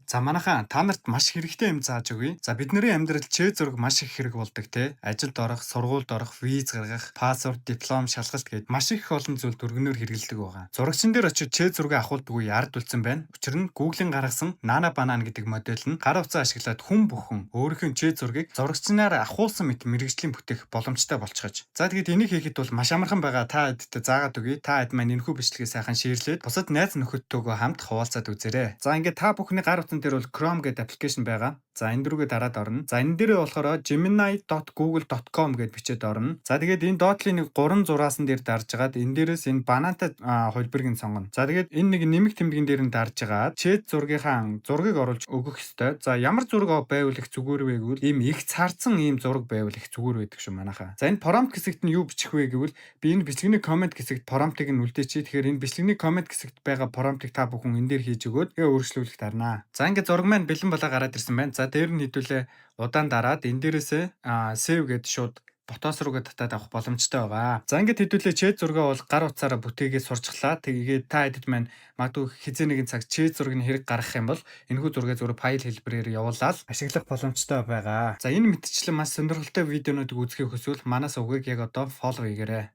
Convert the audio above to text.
За, манайхан, та нарт маш хэрэгтэй юм зааж өгье. За, бидний амьдрал чээ зураг маш их хэрэг болдог, те. Ажилд орох, сургуульд орох, виз гаргах, паспорт, диплом, шалгалт гээд маш их олон зүйлд өргөнөөр хэрэглэдэг байгаа. Зурагчин дээр очиж чээ зургийг авахулдаггүй ард үлдсэн байна. Учир нь Google-ийн гаргасан Nano Banana гэдэг модель нь гар утсаа ашиглаад хүн бүхэн өөрийнхөө чээ зургийг зурагчнаар авахулсан мэт мэргэжлийн бүтээх боломжтой болчихож. За, тэгээд энийг хийхэд бол маш амархан байгаа. Та хэдтэй заагаад өгье. Та хэд маань энэхүү бичлэгийг сайхан share лээд бусад найз нөхөдтэйгөө хамт хуваалцаад үзээрэй. За, ингээд та бүхний гар утсан дээр бол Chrome гэдэг application байгаа. За, энэ рүүгээ дараад орно. За, энэ дээрээ болохоор gemini.google.com гэд бичээд орно. За, тэгээд энэ доотлын нэг 3 зураасан дээр дарж агаад энэ дээрээс энэ банантай хувилбарыг нь сонгоно. За, тэгээд энэ нэг нэмэх тэмдгэн дээр нь дарж агаад чэд зургийнхаа зургийг оруулж өгөх ёстой. За, ямар зураг байвал их зүгээр вэ гэвэл ийм их царцсан ийм зураг байвал их зүгээр байдаг шүү, манайхаа. За, энэ prompt хэсэгт нь юу бичих вэ гэвэл би энэ бичлэгний comment хэсэгт prompt ыг нь үлдээчихье. Тэгэхээр энэ бичлэгний comment хэсэгт байгаа prompt ыг та бүхэн энэ дээр хийж өгөөд тэгээ өөрчлөлт дарнаа. За, ингээд зураг маань бэлэн болоо гараад ирсэн байна. За, дээр нь хэдүүлээ удаан дараад энэ дээрээсээ save гэд шууд Photos руугаа татаад авах боломжтой байгаа. За, ингээд хэдүүлээ чэд зургаа бол гар утсаараа бүтээгээ сурчглаа. Тэгээд та хэдэд маань магадгүй хэзээ нэгэн цаг чэд зургийг хэрэг гаргах юм бол энэхүү зургийг зүгээр файл хэлбэрээр явуулаад ашиглах боломжтой байгаа. За, энэ мэтчлэн маш сонирхолтой видеонуудыг үзэхийг хүсвэл манай сувгийг яг одоо follow хийгээрэй.